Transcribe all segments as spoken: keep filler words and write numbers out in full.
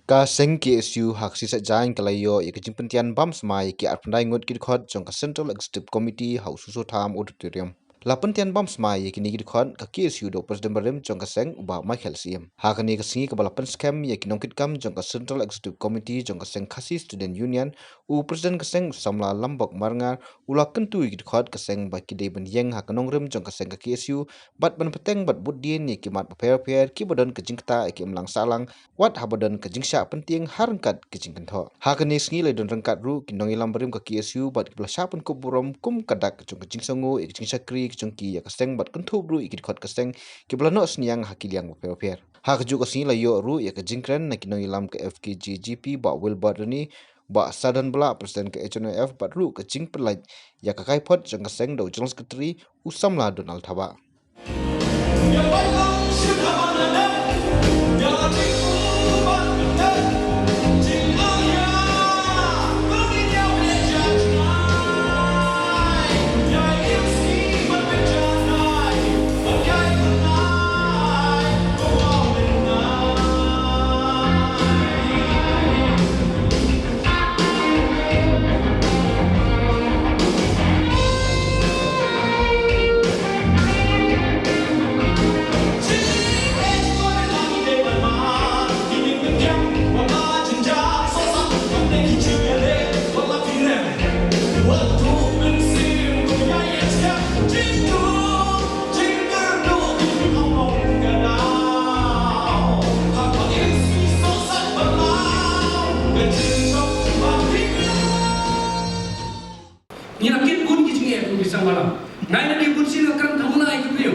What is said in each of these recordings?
Ka seng K S U ha ka sngi Saitjaiñ ka la ïoh ïa ka jingpyntian bam smai ïa ki arphew khyndai ngut ki dkhot jong ka Central Executive Committee ha u Soso Tham Auditorium. La pyntian bam smai ïa kine ki dkhot ka K S U da u President barim jong ka seng, u Bah Michael Syiem. Ha kane ka sngi kaba la pynskhem ïa ki nongkitkam jong ka Central Executive Committee jong ka seng Khasi Student Union, u President ka seng, u samla Lambok Marngar, u la kyntu ïa ki dkhot ka seng ba ki dei ban ïeng ha ka nongrim jong ka seng ka K S U, bad ban bteng bad bud dien ïa ki mat bapher bapher kiba don ka jingktah ïa ki imlang sahlang, wat haba don ka jingshah pyntieng ha ryngkat ka jingkynthoh. Ha kane ka sngi la don ryngkat ruh ki nongïalam barim ka K S U bad kiba la shah pynkup burom kum ka dak jong ka jingsngew ïa ka jingshakri ka jong ki ïa ka seng bad kynthup ruh ïa ki dkhot ka seng kiba la noh synñiang ha ki liang bapher bapher. Ha kajuh ka sngi la ïoh ruh ïa ka jingkren na ki nongïalam ka F K J G P, Bah Wilbert Rani, Bah Sadan Blah, President ka H N O F, bad ruh ka jingpyllait ïa ka kaiphod jong ka seng da u General Secretary, u samla Donald Thabah. Ngi la kit bun ki jingeh kum ki seng balang. Nga ïa ki bun sien nga kren tang mula ïa ki briew.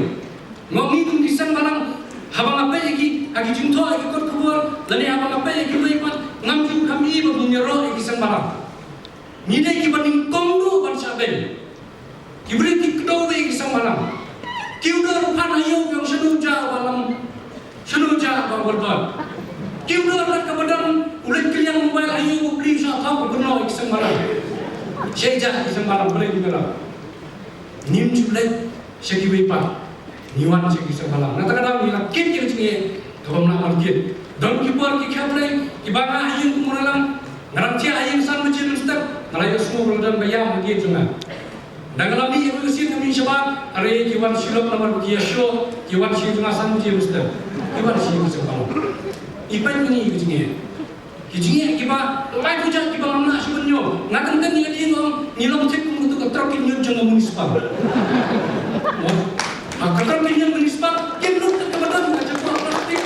Nga ong ngi kum ki seng balang, haba nga peit ïa ki ha ki jingthoh ïa ki kot khubor lane haba nga peit ïa kiwei pat, ngam ju kham i ba ngin ïaroh ïa ki seng balang. Ngi dei kiba nyngkong duh ban shah beiñ. Ki briew ki kdew ïa ki seng balang. Ki u dor u phan ha ïew ki ong shano u jah u Bah Lam, shano u jah u Bah Wilbert. Ki u dor kat kaba don u leit kylliang mobile ha ïew u briew sha thok u kynnoh ïa ki seng balang. Shei jah ki seng balang, balei ki balang. Ngim ju leit sha kiwei pat, ngi wan sha ki seng balang. Na kata ka daw ngi la kit ïa ka jingeh kaba mlak ban kit. Don ki por ki khep lei kiba nga ha ïing kum u Nongïalam, nga dang thiah ha ïing san baje mynstep, nga la ïohsngew ba la don ba ïam ha gate jong nga. Dang la mih ïa ka sien ka mih shabar, are ki wan shi lok namar ba ki ïashoh, ki wan shi jong nga san baje mynstep. Ki wan shi ki seng balang. I peit ïa ka jingeh. Ki jingeh kiba lai kujat kiba ngam lah shuh ban ïoh. Nga teng teng ïa ka dei ngam, ngi long thik kum katu ka truck kin ïoh jong ka municipal. Ha ka truck kin ïoh municipal, kin lut ka badon ka jaka plastik.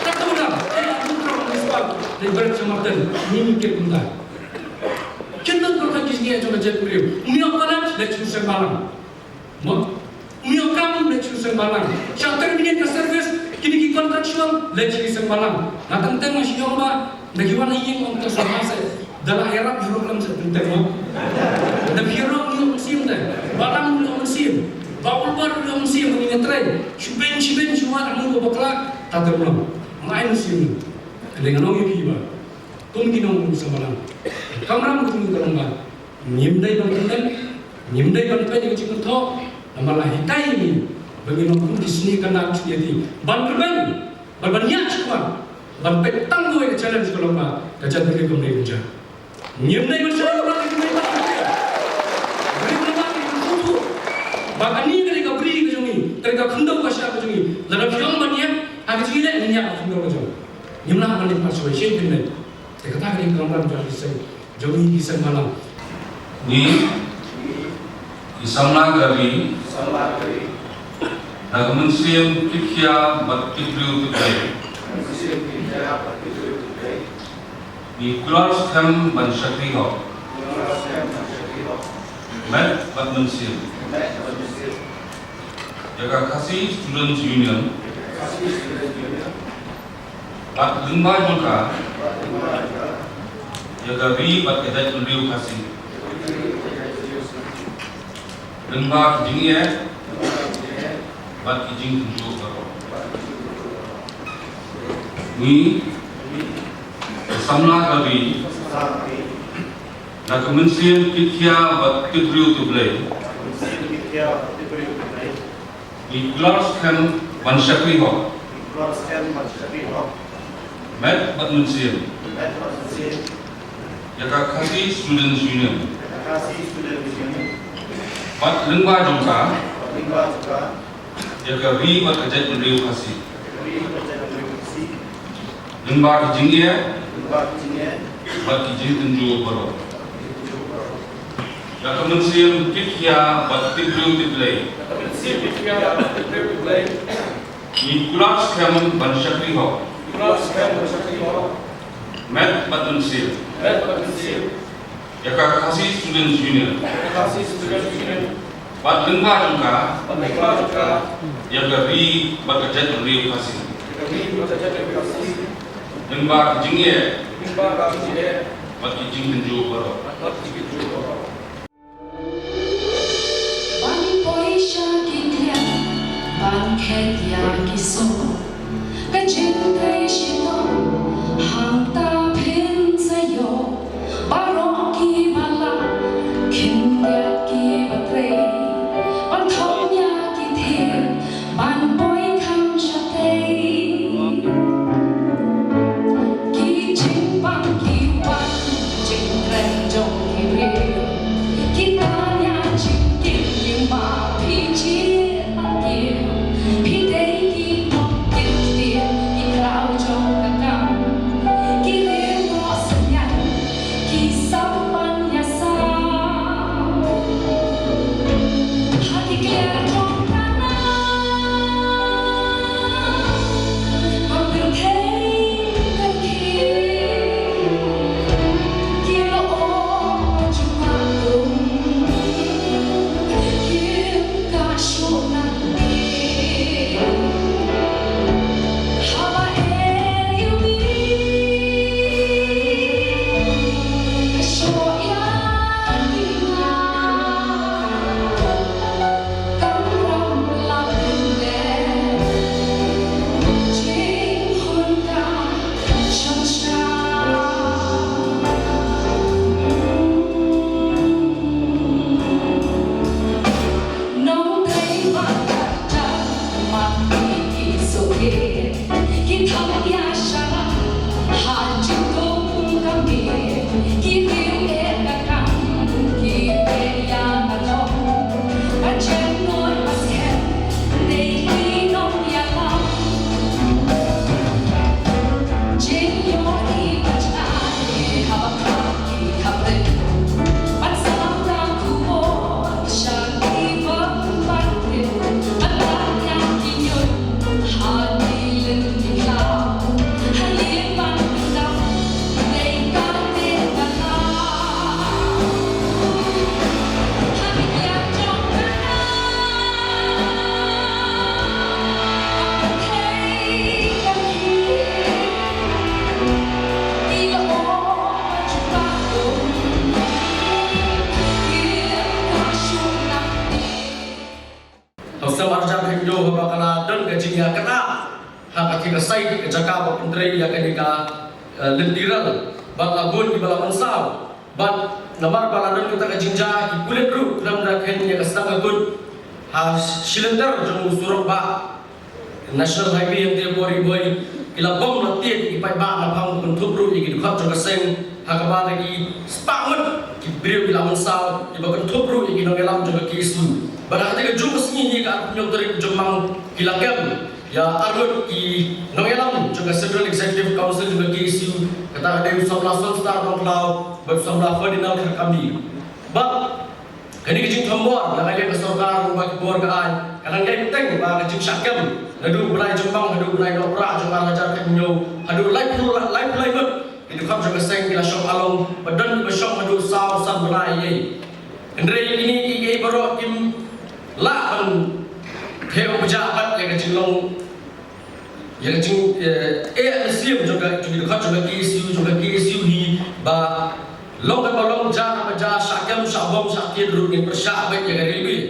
Ka tu dah, eh, ka truck municipal. Dei beret sha Martin, ngi ngi kit kumta. Kin lut ka ki jingeh jong ka jaitbynriew. Ngi ïoh college, leit sha seng balang. Mo, ngi ïoh kam leit sha seng balang. Sha terminate ka service, kine ki contractual, leit sha seng balang. Nga teng teng nga shu ïoh ba, da ki wan ha ïing ong to sngewbha seh. Da la ïarap ïarap lem seh teng teng mo. Da phi ïarap ngi ong mynsiem te. Balang ngi ong mynsiem. Ba u bar ngi ong mynsiem ngi ngi trei. Shu beiñ shu beiñ shu wad ngi ko bakla. Ta te ulam. Ngai mynsiem. Ka dei nga ong ïa phi ba. Kum ki nong seng balang. Kamram kum ka long ba. Ngim dei ban kyndem, ngim dei ban peit ïa ka jingkynthoh, namar la hikai ïa ngi ba ngin long kum ki snieh kyndat snieh ti. Ban kyrmen, ban ban ïaid shakhmat, ban peit tang kawei ka challenge ka long ba ka jaitbynriew kam dei ban jah. Ngim dei ban shah ïa ka jingmih ban peit. Bri ba la ki ban kyntu ba kane ka dei ka bri ka jong ngi, ka dei ka khyndew ka shyiap ka jong ngi. Lada phi ong ban ïaid ha ka jingïaleh, ngin ïaid ha ka khyndew ka jong. Ngim lah ban ïaid pat shawei, shen phin leit. Te kata ka dei ka kamram jong ki seng, jong ngi ki seng balang. Ngi ki samla ka ri na ka mynsiem kitkhia bad kitbriew kitblei. Ngi kular skhem ban shakri hok, met bad mynsiem, ïa ka Khasi Students Union. Bad lyngba jong ka, ïa ka ri bad ka jaitbynriew Khasi. Lyngba ki jingeh bad ki jingkynjoh baroh. Ngi ki samla ka ri na ka mynsiem kitkhia bad kitbriew kitblei. Ngi kular skhem ban shakri hok, Met bad mynsiem. Met bad mynsiem. Ïa ka Khasi Students Union. Ïa ka Khasi Students Union. Bad lyngba jong ka. Bad lyngba jong ka. Ïa ka ri bad ka jaitbynriew Khasi. Ïa ka ri bad ka jaitbynriew Khasi. Lyngba ki jingeh. Lyngba ki jingeh. Bad ki jingtynjuh baroh. Ïa ka mynsiem tip khia bad tip briew tip Blei. Ïa ka mynsiem tip khia bad tip briew tip Blei. Ngi kular skhem ban shakri hok. Kular skhem ban shakri hok. Met bad mynsiem. Met bad mynsiem. Ïa ka Khasi Students Union. Ïa ka Khasi Students Union. Bad lyngba jong ka. Bad lyngba jong ka. Ïa ka ri bad ka jaitbynriew Khasi. Ïa ka ri bad ka jaitbynriew Khasi. Lyngba ki jingeh. Lyngba ki jingeh. Bad ki jingtynjuh baroh. Bad ki jingtynjuh baroh. Ban poi sha ki kliar, ban khet ïa ki sor. Ka jingtrei shitom, hangta phin sa ïoh. Baroh kiba lah, khyndiat kiba trei. Ban thong ïa ki thied, ban poi kham shatei. Ki jingpang ki wan, jingkren jong ki briew. Ki tang ïa jingkit lyngba phi jied ban kiew. Phi dei ki nongkit ktien, ki kraw jong ka kam. Ki riew noh synñiang, ki sap ban ïasaw. Ha ki kliar jong ka nam, ha pyrthei ka khie, ki la ong ba jubab tum, kim ka shuh nang. Nongtrei ba ka jan, man ki ki suki. Ki thang ïa sharan ha jingkung ka miet. Ki riew eh ka kam, ki peit ïa ka thong. Ba jem noi ba skhem, dei ki nongïalam. Jingïohi ba jai haba kham ki kham rit. Ban sam da khubor sha ki bym pat rit. Ban lap ïa ki ñiut ha ki lynti khlaw. Ha ïing ban pyndap dei ka teh ka thaw. Ha ki kiad jong ka nam. Ha u snem ar hajar khathynñiew haba ka la don ka jingïakynad ha ka thik ka sait ka jaka ba pyntrei ïa kane ka, eh, lynti rel, ba la bun kiba la mynsaw. Bad namar ba la don kata ka jingjia, ki pulit ruh khlem da kheiñ ïa ka sdang ka kut ha shilynter jong u surok bah National Highway hangtei ha Ri Bhoi, ki la bom la tied ïa ki paidbah na phang, kynthup ruh ïa ki dkhot jong ka seng, ha kaba da ki spah ngut ki briew ki la mynsaw, kiba kynthup ruh ïa ki nongïalam jong ka K S U. Bad ha katei ka jong ka sngi hi, ka arphew hynñiew tarik Jymmang, ki la kem ïa arngut ki nongïalam jong ka Central Executive Council jong ka K S U, kata ka dei u samla Sonstar Nongkhlaw bad u samla Ferdinand Kharkambi. Bad kane ka jingthombor na ka liang ka sorkar, ba ki bor ka aiñ, ka nang ïai bteng bad ka jingshah kem naduh u bnai Jymmang haduh u bnai Nohprah jong ar hajar khathynñiew, haduh laiphew, laiphew lai ngut ki dkhot jong ka seng ki la shong ha long, bad don kiba shong haduh saw san bnai ei ei. Hynrei kine kiei kiei baroh kim lah ban theh bajah bad ïa ka jinglong, ïa ka jing, eh, eh, mynsiem jong ka, jong ki dkhot jong ka K S U, jong ka K S U hi, ba long kaba long, jia kaba jia, shah kem, shah bom, shah tied ruh, ngin pyrshah beit ïa ka railway.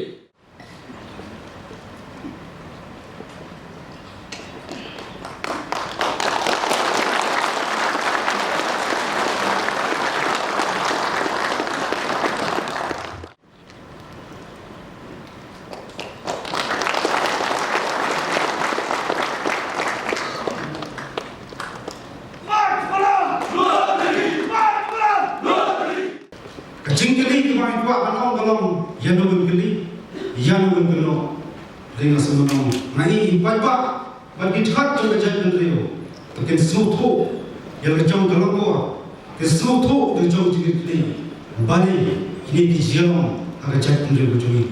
jingkylli kaba ngi kwah ban ong ka long, ïano ban kylli, ïano ban kynnoh. Dei nga sngewbha ong, nga i i paidbah bad ki dkhot jong ka jaitbynriew, to kin sngewthuh ïa la ka jong ka longkor, kin sngewthuh ïa la ka jong jingkylli. Balei kine ki jia long ha ka jaitbynriew ka jong ngi.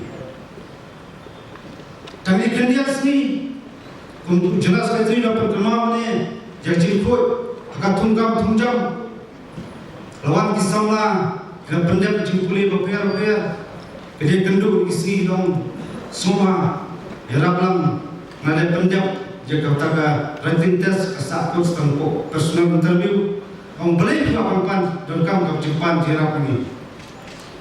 Tang ïa kane ka sngi, kum u General Secretary u la pynkynmaw ne, ïa ka jingkhuid ha ka thungkam thungjam. La wan ki samla, ki la pyndep jingpule bapher bapher. Ka dei kynduh ki sngi dang sngewma, ïarap lang, nga dei pyndep ïa kata ka written test, ka sahkut sdang ko personal interview. Ong balei phi la pan pan, donkam ka jingpan jingïarap ngi.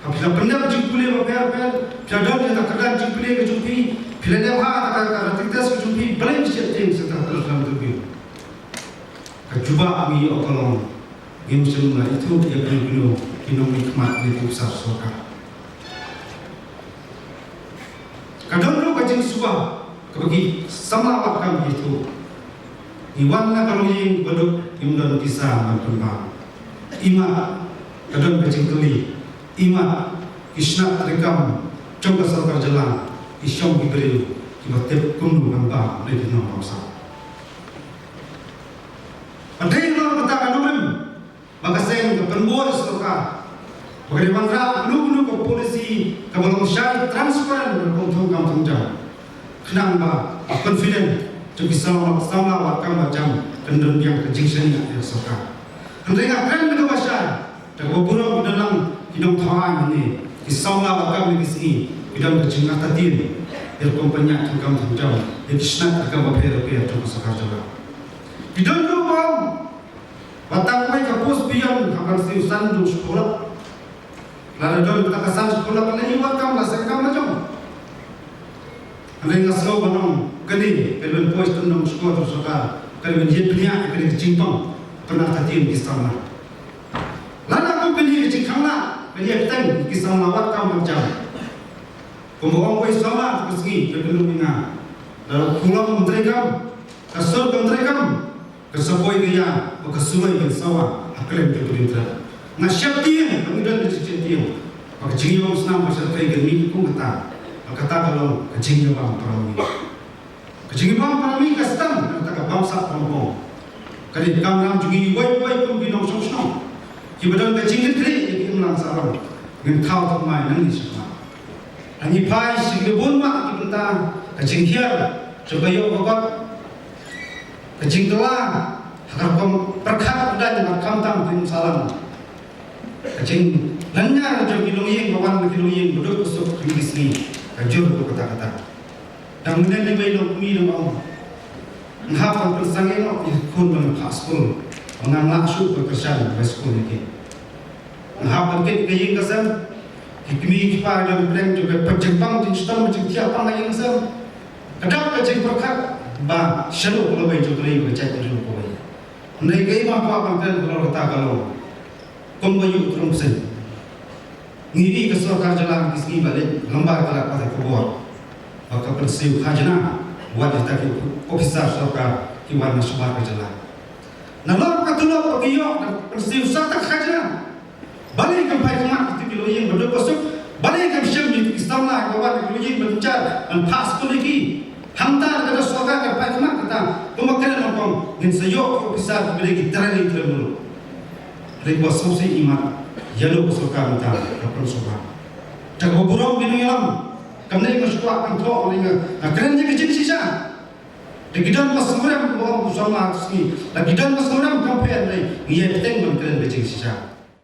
Phi la pyndep jingpule bapher bapher, phi la don ïa ka kyrdan jingpule ka jong phi, phi la leh ha ka, ka, ka written test ka jong phi, balei phi sheptieng sa ka personal interview. Ka jubab ngi ïoh ka long, ngim shym la ithuh ïa kino kino ki nongmihkhmat ne ki ophisar sorkar. Ka don ruh ka jingsuba kaba ki samla wad kam ki ithuh. Ngi wan na ka longïing baduk, ngim don pisa ban pynbam. Imat ka don ka jingkylli, imat ki shnat treikam jong ka sorkar jylla ki shong ki briew kiba tip kumno ban bam na ki nongbamsap. Ba dei ruh kata ka nongrim ba ka seng ka pynbor sorkar ba ka dei wanrah kano kano ka policy kaba long shai, transparent, bad kum thungkam thungjam, khnang ba ka confident jong ki samla, samla wad kam wad jam kan don biang ka jingshaniah ïa ka sorkar. Hynrei nga kren da kaba shai, da kaba burom, ki don lang ki nongthaw aiñ hangne, ki samla wad kam ha kine ki sngi ki don ka jingartatien ïa ka company thungkam thungjam, ïa ki shnat treikam bapher bapher jong ka sorkar jylla. Ki don ruh ba Wat tang kawei ka post peon ha ban siew san haduh shiphew lak. Lada don kata ka san shiphew lak, lada i wad kam la seng kam la jong. Hynrei nga sngew ban ong kane ka dei ban poi sha tyngshop jong sorkar, ka dei ban ïa bniah ïa kane ka jingpang pynartatien ki samla. Lada company ka jingkhang la ka ïa bteng ki samla wad kam wad jam. Kumba ong wei samla ka sngi ka kynduh ïa nga. Lada ka khulom treikam, ka sur kam treikam, ka sa poi ka ïa, bad ka suloi kan sawa ha khlem ka pyntrei. Nga sheptieng, nga don ka jingsheptieng ba ka jingïalam snam ka sa poi kan mih kum kata. Ba kata ka long ka jingïabam para mih. Ka jingïabam para mih ka sdang na kata ka bamsap bamphong. Ka dei ka kamram jong ngi iwei pa iwei kum ki nongshong shnong kiba don ka jingkitkhlieh ïa ki imlang sahlang. Ngin thaw thymmai nangne shakhmat. Ngi phai sha ki bun mah ki bynta, ka jinghiar jong ka ïoh ka kot, ka jingkylla ha ka rukom pyrkhat pyrdain bad khamtam ki imlang sahlang. Ka jinglynñiar jong ki longïing ba wan na ki longïing ba duk ba suk ha kine ki sngi ka jur ruh kata kata. Dang mynne i mei longkmie dang ong, nga hap ban pynsangeh noh ïa ki khun ban phah skul, ba ngam lah shuh ban kyrshan ban skul ïa ki. Nga hap ban kit ka ïing ka sem, ki kmie ki kpa dang pynlong jingpang jingshitom jingshitom ha ïing sem. Ka dap ka jingpyrkhat ba shano ka lawei jong ka ri bad ka jaitbynriew kawei. Hynrei kaei ba nga kwah ban kren halor kata ka long, kumba ïoh u Trai Umsning, ngi i ka sorkar jylla ki sngi ba leit lyngba ka lad pathai khubor ba ka pynsiew khajna wat ïa kita ki ophisar sorkar ki wan na shabar ka jylla. Nalor ka tulop ba ki ïoh da ka pynsiew sha ta khajna. Balei kam phai khmat ïa ki longïing ba duk ba suk? Balei kam shem ïa ki samla kiba wan ïa ki longïing ba duk jar ban phah skul ïa ki? Hangta ka sorkar ka phai khmat kata. Kumba kren nyngkong, ngin sa ïoh ki ophisar kiba dei ki trai trai muluk. Hynrei ba sngewsih imat ïa la ka sorkar mynta ka pynshong bha. Te kaba burom ki nongïalam, kam dei nga shu kwah ban thoh, nga kren ïa ka jingshisha. Da ki don ba sngewrem, ba ong u samla ka sngi, da ki don ba sngewrem kam pher, hynrei ngi ïai bteng ban kren ka jingshisha.